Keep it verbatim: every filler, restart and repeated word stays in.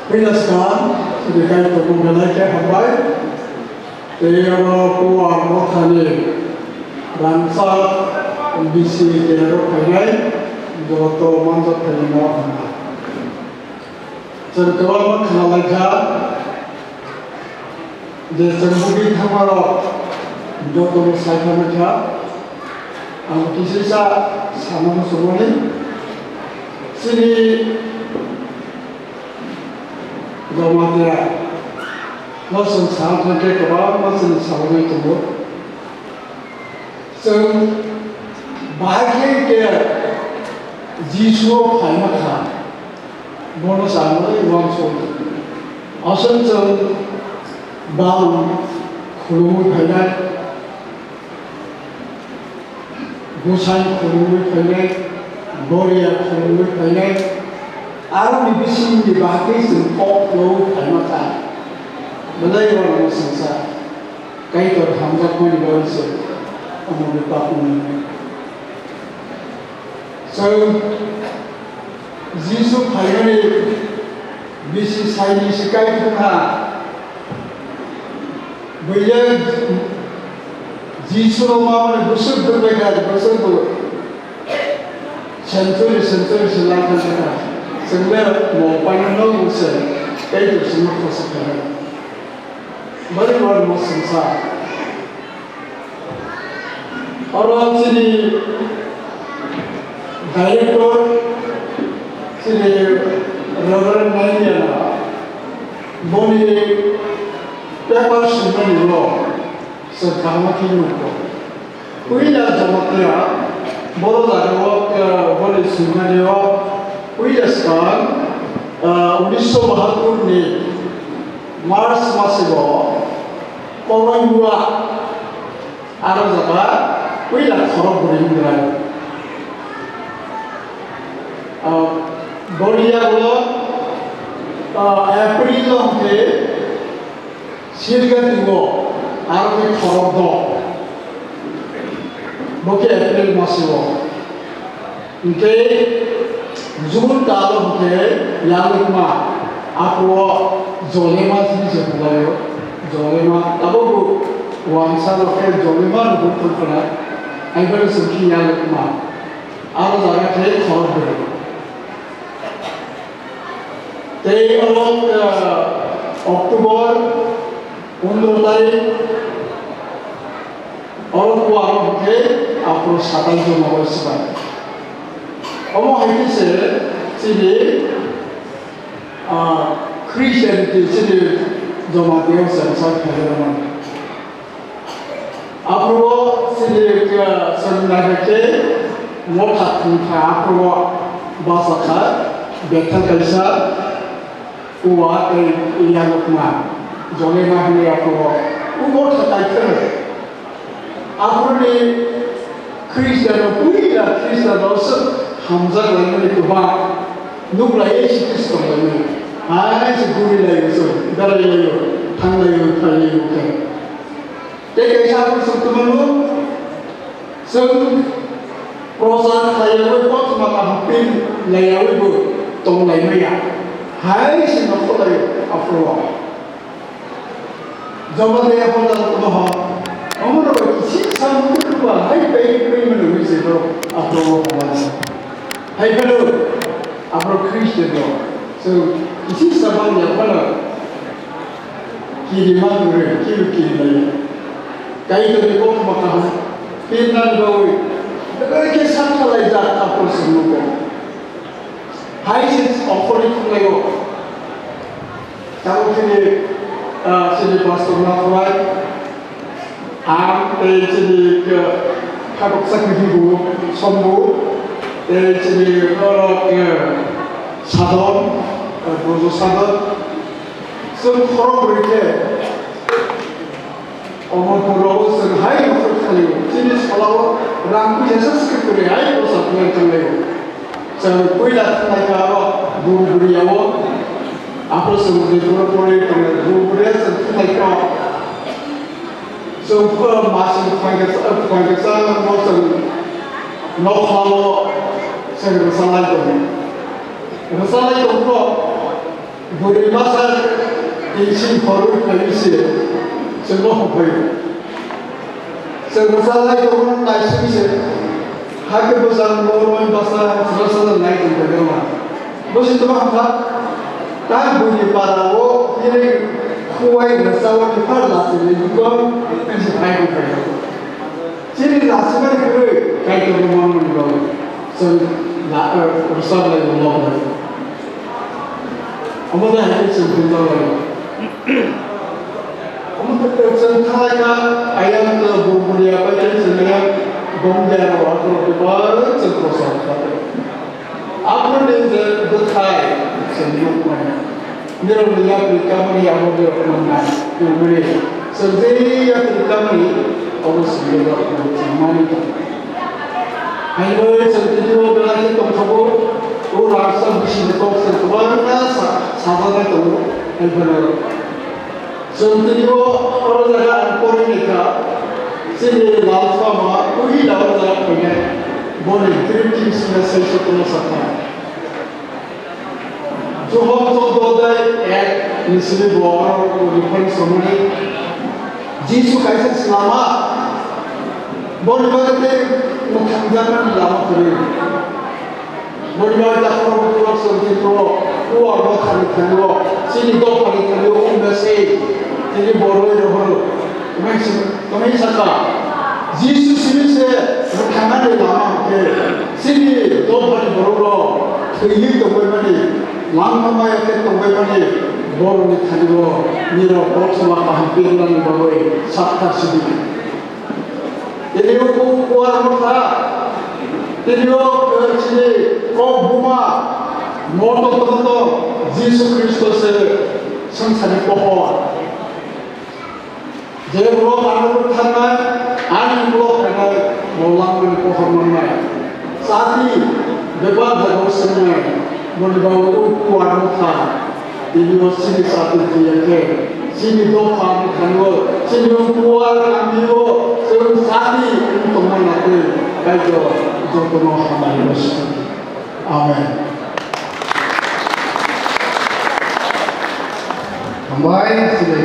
Puila swkang chini Kaitor mung belai khe hambai. Tei oro Kuwar mothani rangchak bisi tei oro phainai joto manjak phainai no hambai. Chwng kwbangma khna lai kha. Je chwng bugwi thangmarok jotono sai thangma kha, ang kisaisa sana muchungmani. Chini Jamatia no chwng sana thangkhe kwbangma chini salogwi tongo. Chwng bahai khe khe Jisuo phaima kha, bono changmani uansuk. Aswk chwng bang khulumwi phainai, bwsai khulumwi phainai, boriya khulumwi phainai, aroni bisingni bahai khe chwng kok rwui phaima kha. Belai uanama swngsa. Kaitor hamjakmani bagwi se omo bebak wngnai. Chwng Jisu phaimani bisi saini se Kaitor ha. Buile Jisu no mamani bwswk dwngbai kha, bwswk bo century, century se lai kha kha. Chwng le mo paino no se Kaitor se no khosa kha. Bari bari mo swngsa. Oro chini director, chini Reverend Nainiana, boni paper swimani rok se kaham khe nukgo. Puila Jamatia, boro jagao, eh, boni swimani o puila swkang, eh, unisho bahattur ni March maseo Koraibura aro jaga puila khorok bwrwi wngrai. Ah, boriya bo, ah, April o hwnkhe Silgati o aro khe khorok do. Bo khe April maseo. Hwnkhe June talo hwnkhe yalwkma, aphuru Jolema sini se bulaio, Jolema, tabukbo wansa rok khe Jolema rwgwi thangkha, haiphano chwng khe yalwkma, aro jaga khe khorok bwrwi. Tei oro, ah, October pondro tarik, oro kuwa aro hwnkhe aphuru satai joma bai swbai. Omo hai khe se chini, ah, Christianity chini Jamatia se bwsai khairokma. Aphuru chini, ah, chwng naikha khe motha thwngkha, aphuru bachakha Bethel kaisa. Uwa tei yalwkma, Jolema hinwi aphuru, ubo thakai khe. Aphuruni Khristiano, puila Khristiano swk hamjak laimani kwbang, nuklaiwi sikis tonglaimani. Hai se gurilaio chwng, berailaio, thanglaio, phailaio khe. Tei kaisa aphuru swk tongmano, chwng prochar khlaiyawi kothoma kaham pin laiyawi bo tong laimaya. Hai se nokho lai aphuru. Joma de aphuru da tongma ho. Omo no kisi sam ba hai pai pai mano wi se do aphuru ho. Hai phano aphuru Christian do. So kisi sam ya phano. Kiri ma gure, kiri kiri lai. Kaitorni kothoma kaham pirnani bagwi belai khe sak khlaijak aphuru se nugo. Hai se ongkhorni thanglaio. Tabuk chini, ah, chini pastor Nakhwrai, ang tei chini, ah, khatoksa kwthwi bo Sombu, tei chini norok, ah, Sadon, ah, Bojo Sadon. Chwng khorok bwrwi khe omo phurogo chwng hai nokha khalio. Chini salao rang puisa se kwrwi hai bwsa phwlai tonglaio. Chwng puila thangnaikha aro bur bwrwiyao. Aphuru chwng je pura puri tongo, bur bwrwiya chwng thangnaikha. Chwng pura masing phaikha, phaikha chwng chwng nokhlao chwng bwsa lai tongo. Rwchalai tongphuru bwrwi masa tei sini khorwi phaio se chwngno hophaio. Chwng rwchalai tongmani naising se hakhe bwsang normani basa rwchalai nai tongphai rwma. Bwswk tongma hapha, ta buini para o hini khuwai rwchalani pha lachini bikon se phai tongphai rwma. Chini lasimani kwrwi Kaitorno manmani bagwi chwng la-, eh, rwchaplai rwlok lai. Omo de hai chwng phunjak lai. Omo de chwng thalai kha, ayang khe bumburia bai khe chwng ayang bumburia rok akhoro khe bai chwng kosom kha. Aphuru ni je bwthai chwng nukmani. Nirok ni yapri kamani abo nirok manna nukmani. Chwng je yapri kamani abo chwng nirok nukmani. Hai bai chwng tini o belai khe tongthogo. O rangchak bisi ni kok chwng kwbangma sa-, sajaknai tongo. Hai phano Chwng tini o oro jaga ang porinai kha, chini lal phama ui la o jaga phainai, boni greetings no sai sotro sakha. Johon choddo adhyay ek ni simi bo oro reference rwmani, Jisu kaisa se lama, boni bagwi tei mwthangjaknani lama kwrwi. Boni bagwi takhukno bukhuk chwng tini o, o ang bo thani thani o, chini dophani thani o wngya se, tini borwi rohoro. Tongwi saka, Jisu simi se mwthangnani lama hwnkhe, chini dophani borok rok thwiwi tongbaimani, langma maya khe tongbaimani borokni thani o nirok kothoma kaham pirnani bagwi sakha sidi. Tini o kuar motha, tini o, eh, chini kok buma, moto toto Jisu Khristo se swngcharni pohor. Je borok ano thangnai, ani borok phainai, bo langmani pohor mannai. Chati bebak jagao swngnai, boni bagwi o kuar motha. Tini o chini chati twiya khe, chini dopha bwkhano, chini o kuar kamio, chwng chati wng tongma nai twi, Kaitor jotono hamari rw sidi. Amen. Hambai, chini